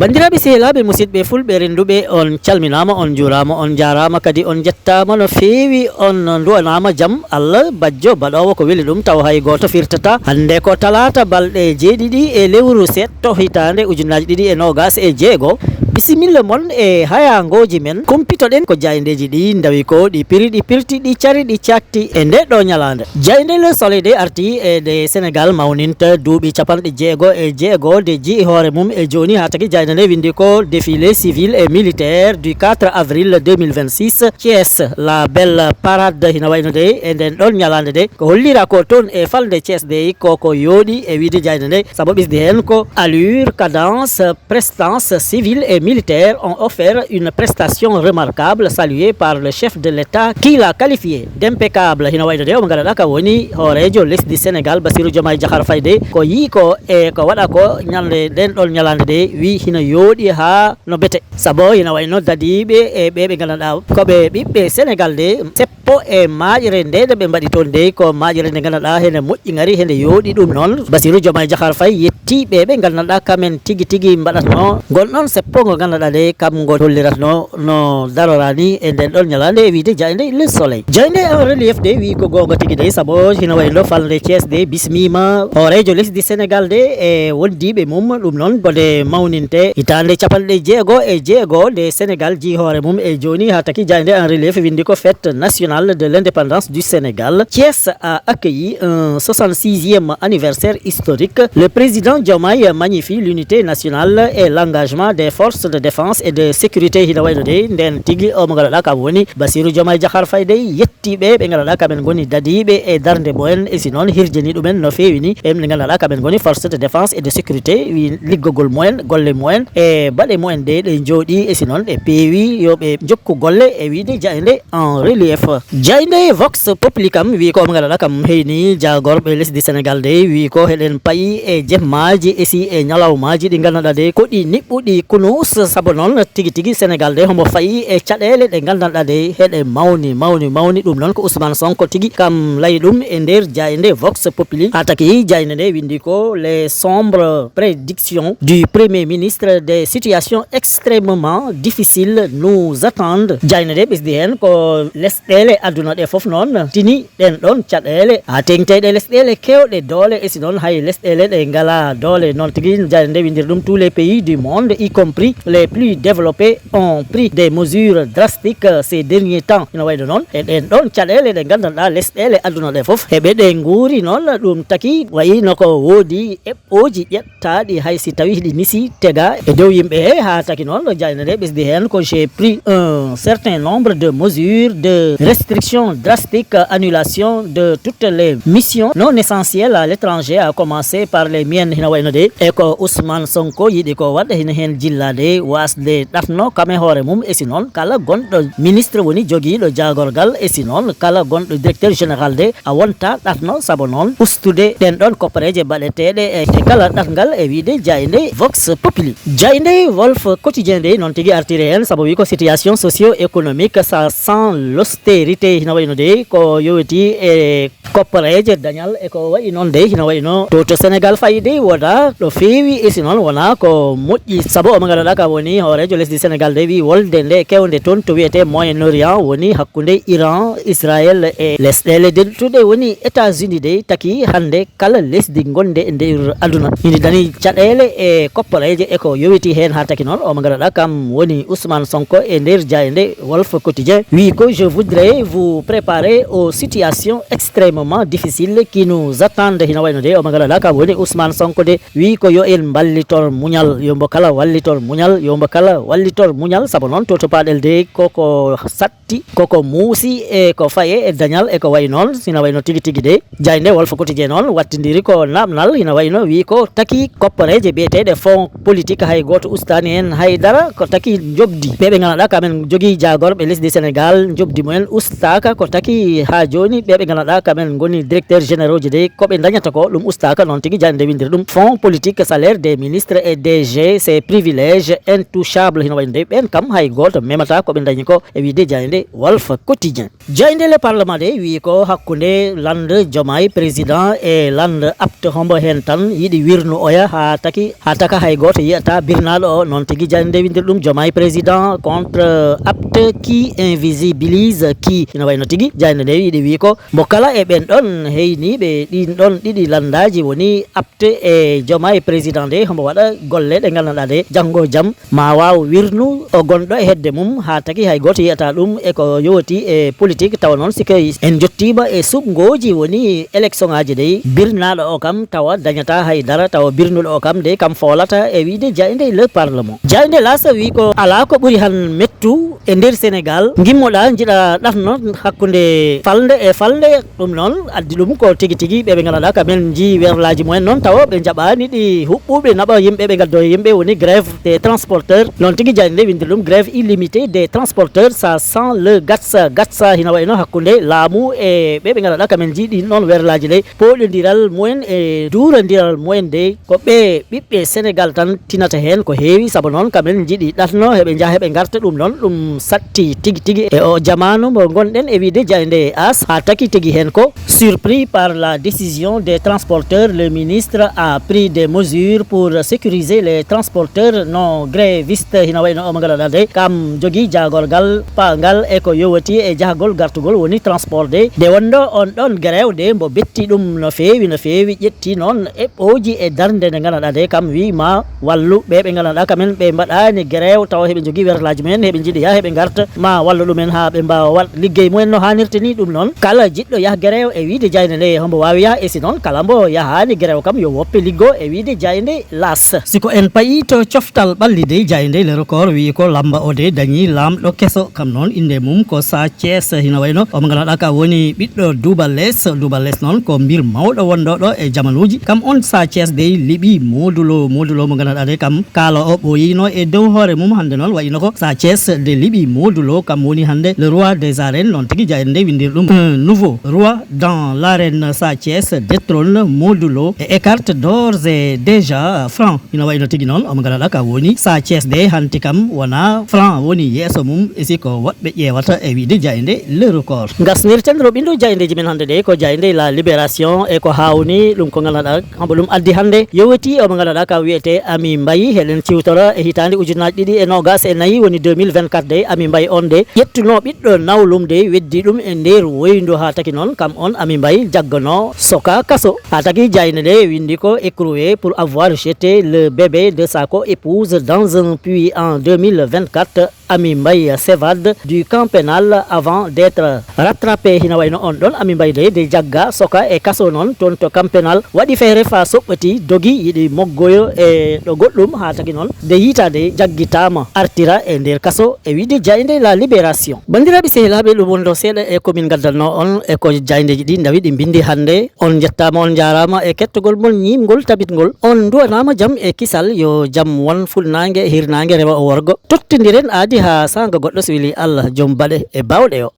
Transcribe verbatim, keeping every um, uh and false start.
Banndiraaɓe, sehilaaɓe, musidɓe fulɓe rennduɓe, on calminaama, on njuuraama, on njaaraama, kadi on njettaama no feewi, on nduwanaama jam Allah bajjo baɗoowo ko weli ɗum, taw hay gooto firtataa. Hannde ko talaata, balɗe jeeɗiɗi e lewru seeɗto, hitaande ujunaaji ɗiɗi e noogaas e jeego. Bisimilla mon e hayaangooji men. Kumpitoɗen ko jaayndeeji ɗi ndawi ko, ɗi piri, ɗi pirti, ɗi cari, ɗi caakti e nde ɗo ñalaande. Jaaynde Le Soleil de arti e nde Senegaal mawninta duuɓi capanɗe jeego e jeego de ji'i hoore mum e jooni, haa tagi jaaynde nde winndi ko défilé civil et militaire du quatre avril deux mille vingt-six, Thiès, la belle parade, hina wayno de e nden ɗon ñalaande de. Ko hollira ko toon e falnde Thiès de, ko ko yooɗi e wiide jaaynde nde, sabu ɓisdi heen ko allure, cadence, prestance civile et militaire ont offert une prestation remarquable saluée par le chef de l'État qui l'a qualifié d'impeccable. Hino wayno de, omo ngannduɗaa kam woni hooreejo lesdi Senegaal, Bassirou Diomaye Diakhar Faye de, ko yii ko e ko waɗa ko ñande nden ɗon ñalaande de, wi hino yooɗi haa no bete. Sabu hino wayno dadiiɓe e ɓe ɓe ngannduɗaa ko ɓe ɓiɓɓe Senegaal de, seppo e maaƴere nde, nde ɓe mbaɗi toon de, ko maaƴere nde ngannduɗaa hene moƴƴi ngari, hende yooɗi. Ɗum noon, Bassirou Diomaye Diakhar Faye yetti ɓe ɓe ngannduɗaa kamen tigi tigi mbaɗatno ngon ɗon seppo ngo ngannduɗaa de, kam ngo holliratno no darorani e nden ɗon ñalaande e wiide jaaynde Le Soleil. Jaaynde En Relief de wi ko goonga tigi de, sabu hino wayno falnde Thiès de bismiima hooreejo lesdi Senegaal de e wondiiɓe mum. Ɗum noon ko nde mawninte hitaande capanɗe jeego e jeego nde Senegaal jii hoore mum e jooni, haa taki jaaynde En Relief winndi ko fête nationale de l'indépendance du Sénégal. Thiès a accueilli un soixante-sixième anniversaire historique. Le président Diomaye magnifie l'unité nationale et l'engagement des forces de défense et de sécurité. Hino wayno de, nden tigi omo ngannduɗaa kam woni Bassirou Diomaye Diakhar Faye de, yettii ɓe ɓe ngannduɗaa kamen ngoni dadiiɓe e darnde mumen, e si noon hirjini ɗumen no feewi ni, e ɓe ngannduɗaa kamen ngoni force de défense et de sécurité, wi liggogol mumen, golle mumen e baɗe mumen de ɗe njooɗi, e si noon ɗe peewi, yo ɓe njokku golle e wiide jaaynde En Relief. Jaaynde Vox Populi kam wi ko omo ngannduɗaa kam heyni jaagorɓe lesdi Senegaal de, wi ko heɗen payi e jemmaaji e si e ñalawmaaji ɗi ngannduɗaa de ko ɗi niɓɓuɗi kunus, sabu noon tigi tigi Senegaal de homo fayi e caɗeele ɗe ngannduɗaa de heɗe mawni, mawni, mawni. Ɗum noon ko Ousmane Sonko tigi kam layi ɗum e nder jaaynde Vox Populi. Haa taki jaaynde nde winndi ko les sombres prédictions du Premier ministre, des situations extrêmement difficiles nous attendent. Jaaynde nde ɓesdi heen ko lesɗeele aduna ɗe fof noon tini ɗen ɗon caɗeele, haa teŋti e lesɗeele keewɗe doole, e si noon hay lesɗeele ɗe ngalaa doole. Noon tigi jaaynde nde winndiri ɗum, tous les pays du monde, y compris les plus développés, ont pris des mesures drastiques ces derniers temps. Ina wayno noon e ɗen ɗon caɗeele ɗe nganndanɗaa lesɗeele aduna ɗe fof heɓe ɗe nguuri noon, ɗum taki wayi no ko woodi eɓɓooji ƴettaaɗi hay si tawii ɗi misi tega e dow yimɓe he, haa taki noon ɗo jaaynde nde ɓesdi heen ko: j'ai pris un certain nombre de mesures de restriction drastique, annulation de toutes les missions non essentielles à l'étranger, à commencer par les miennes. Hino wayno de e ko Ousmane Sonko yiɗi ko waɗde, hino heen jillaade waasde ɗatno kam e hoore mum, e si noon kala gonɗo ministre woni jogiiɗo jaagorgal, e si noon kala gonɗo directeur général de a wonta ɗatno, sabu noon ustude ɗen ɗon koppareeje baɗeteeɗe e, e kala ɗatngal e wiide jaaynde Vox Populi. Jaaynde Wolf Quotidien de noon tigi artiri heen, sabu wi ko situation socio-économique, ça sent l'austérité. Hino wayno de ko yowiti e koppareeje dañal e ko wayi noon de, hino wayno to, to Senegaal fayi de wona ɗo feewi, e si noon wona ko moƴƴi, sabu omo ngannduɗaa kam woni hooreejo lesdi Senegaal de wi wolde nde kewnde toon to wiyetee Moyen Orient, woni hakkunde Iran, Israël e lesɗeele dentuɗe woni États-Unis de, taki hannde kala lesdi ngonde e nder aduna hini dañi caɗeele e koppareeje e ko yowiti heen, haa taki noon omo ngannduɗaa kam woni Ousmane Sonko e nder jaaynde Wolf Quotidien wi ko: je voudrais vous préparer aux situations extrêmement difficiles qui nous attendent. Hino wayno de omo ngannduɗaa kam woni Ousmane Sonko de wi ko yo en mballitor muñal, yo mbo kala wallitor muñal, yo mbo kala wallitor muñal, sabu noon to, to paaɗel de koko sat ti koko muusi e ko faye e dañal e ko wayi noon. Hino wayno tigi tigi de, jaaynde Wolf Quotidien noon wattindiri ko naamnal, hino wayno wi ko taki koppareeje biyeteeɗe fonds politique hay gooto ustaani heen hay dara, ko taki njoɓdi ɓe ɓe ngannduɗaa kamen jogii jaagorɓe lesdi Senegaal, njoɓdi mumen ustaaka, ko taki haa jooni ɓe ɓe ngannduɗaa kamen ngoni directeur généraux ji dey, ko ɓe dañata ko ɗum ustaaka. Noon tigi jaaynde nde winndiri ɗum: fonds politique, salaire des ministres et D G, ces privilèges intouchables, hino wayi no dey, ɓeen kam hay gooto memata ko ɓe dañi ko, e wiyde jaaynde Walf Quotidien. Jaaynde Le Parlement de wii ko hakkunde lande Diomaye président e lande apte, hombo heen tan yiɗi wirnu oya haa taki, haa taka hay gooto yiyata birnaaɗo o. Noon tigi jaaynde nde winndiri ɗum: Diomaye président contre apte, qui invisibilise qui? Ina wayi no tigi jaaynde nde yiɗi wii ko mbo kala e ɓeen ɗoon heyniiɓe ɗiin ɗoon ɗiɗi landaaji woni apte e Diomaye président de, hombo waɗa golle ɗe nganndanɗaa de janngo jam ma waaw wirnu o gonɗo e hedde mum, haa taki hay gooto yiyata ɗum e ko yowiti e politique. Tawa noon si kay en njottiima e suɓngooji woni élection ŋaaji dey, birnaaɗo o kam tawa dañata hay dara, tawa birnuɗo o kam dey kam foolata, e wiyde jaaynde Le Parlement. Jaaynde L'As wii ko alaa ko ɓuri han mettu e nder Sénégal, ngimmoɗaa njiɗa ɗatno hakkunde falnde e falnde. Ɗum noon addi ɗum ko tigi tigi ɓe ɓe nganndanɗaa ka men njii werlaaji mumen noon, tawa ɓe njaɓaani ɗi huɓɓuɓe naɓa yimɓe, ɓe ngaddo e yimɓe, woni grève des transporteurs. Noon tigi jaaynde nde winndi ɗum: grève illimitée des transporteurs, ça sent le gatsa gatsa. Hina wayi no hakkunde laamu e ɓe ɓe nganndanɗaa ka men njii ɗin noon werlaaji ɗe, pooɗondiral mumen e duurondiral mumen de, ko ɓe ɓiɓɓe Sénégal tan tinata heen ko heewi. Sabu noon ka men njiɗi ɗatno heɓe njaha heɓe ngarta. Ɗum noon ɗum satti tigi tigi e o jamaanu mo ngonɗen, e wiyde jaaynde As, haa taki tigi heen ko: surpris par la décision des transporteurs, le ministre a pris des mesures pour sécuriser les transporteurs non grévistes. Hina wayi no omo ngala ɗaade kam jogii jaagorgal paangal e ko yowiti e jahagol gartugol woni transport de. Nde wonno on ɗon grève de mbo betti ɗum no feewi no feewi, ƴetti noon eɓɓooji e darnde nde nganndanɗaa de kam wii ma wallu ɓe ɓe nganndanɗaa kamen ɓe mbaɗaani grève tawa heɓe njogii werlaaji mumen, heɓe njiɗi yaha heɓe ngarta, ma wallu ɗumen haa ɓe mbaawa waɗ liggey mumen no haanirta ni. Ɗum noon kala jiɗɗo yah grève e wiyde jaaynde nde hombo waawi yah, e si noon kala mbo yahaani grève kam yo woppe liggo, e wiyde jaaynde L'As. Si ko en payi to coftal ɓalli dey, jaaynde Le Record wii ko lamba o de dañi laamɗo keso, kam noon innde mum ko Sa Thiès. Hino wayi no omo nganndanɗaa ka woni ɓiɗɗo Double Less. Double Less noon ko mbir mawɗo wonɗo ɗo e jamanuuji. Kam on Sa Thiès dey liɓi Modou Lo. Modou Lo mo nganndanɗaa de kam kaala o ɓooyino e dow hoore mum. Hannde noon wayi no ko Sa Thiès de liɓi Modou Lo, kam woni hannde le roi des arènes. Noon tigi jaaynde nde winndiri ɗum: un nouveau roi dans l'arène. Sa Thiès détrône Modou Lo et écarte d'ores et déjà Franc. Ina wayi no tigi noon omo nganndanɗaa ka woni Sa Thiès de, hanti kam wona Franc woni yeeso mum, e si ko woɗɓe ƴeewata, e wiyde jaaynde Le Record. Ngasnirten roɓindo jaaydeji men hannde de ko jaaynde La Libération, e ko haawni ɗum ko nganndanɗaa hombo ɗum addi hannde. Yowiti omo nganndanɗaa ka wiyete Ami Mbaye. Heɗen ciwtora e hitaande ujunnaaji ɗiɗi e noogaas e nayi, woni deux mille vingt-quatre de, Ami Mbaye on de ƴettuno ɓiɗɗo nawlum de, weddi ɗum e nder woyndu haa taki noon kam on Ami Mbaye jaggano soka kaso. Haa taki jaaynde nde winndi ko: écroué pour avoir jeté le bébé de sa co-épouse dans un puits en deux mille vingt-quatre, Ami Mbaye s'évade du camp pénal avant d'être rattrapé. Hina wayi no on ɗon Ami Mbaye de, de jagga soka e kaso noon toon to camp pénal, waɗi feere faa soɓɓati dogi yiɗi moggoyo e ɗo goɗɗum, haa taki noon de yiitaade jaggitaama artira e nder kaso, e wiyde jaaynde La Libération. Banndiraaɓe sehilaaɓe, ɗum wonɗo seeɗa e ko min ngaddanno on e ko jaayndeeji ɗi ndawi ɗi mbinndi hannde. On njettaama, on njaaraama e kettogol mon ñiimngol tabitngol. On nduwanaama jam e kisal, yo jam won fuɗnaange, hirnaange rewa o worgo. Tottondiren aadi haa saanga goɗɗo so weli Allah, joom baɗe e baawɗe o.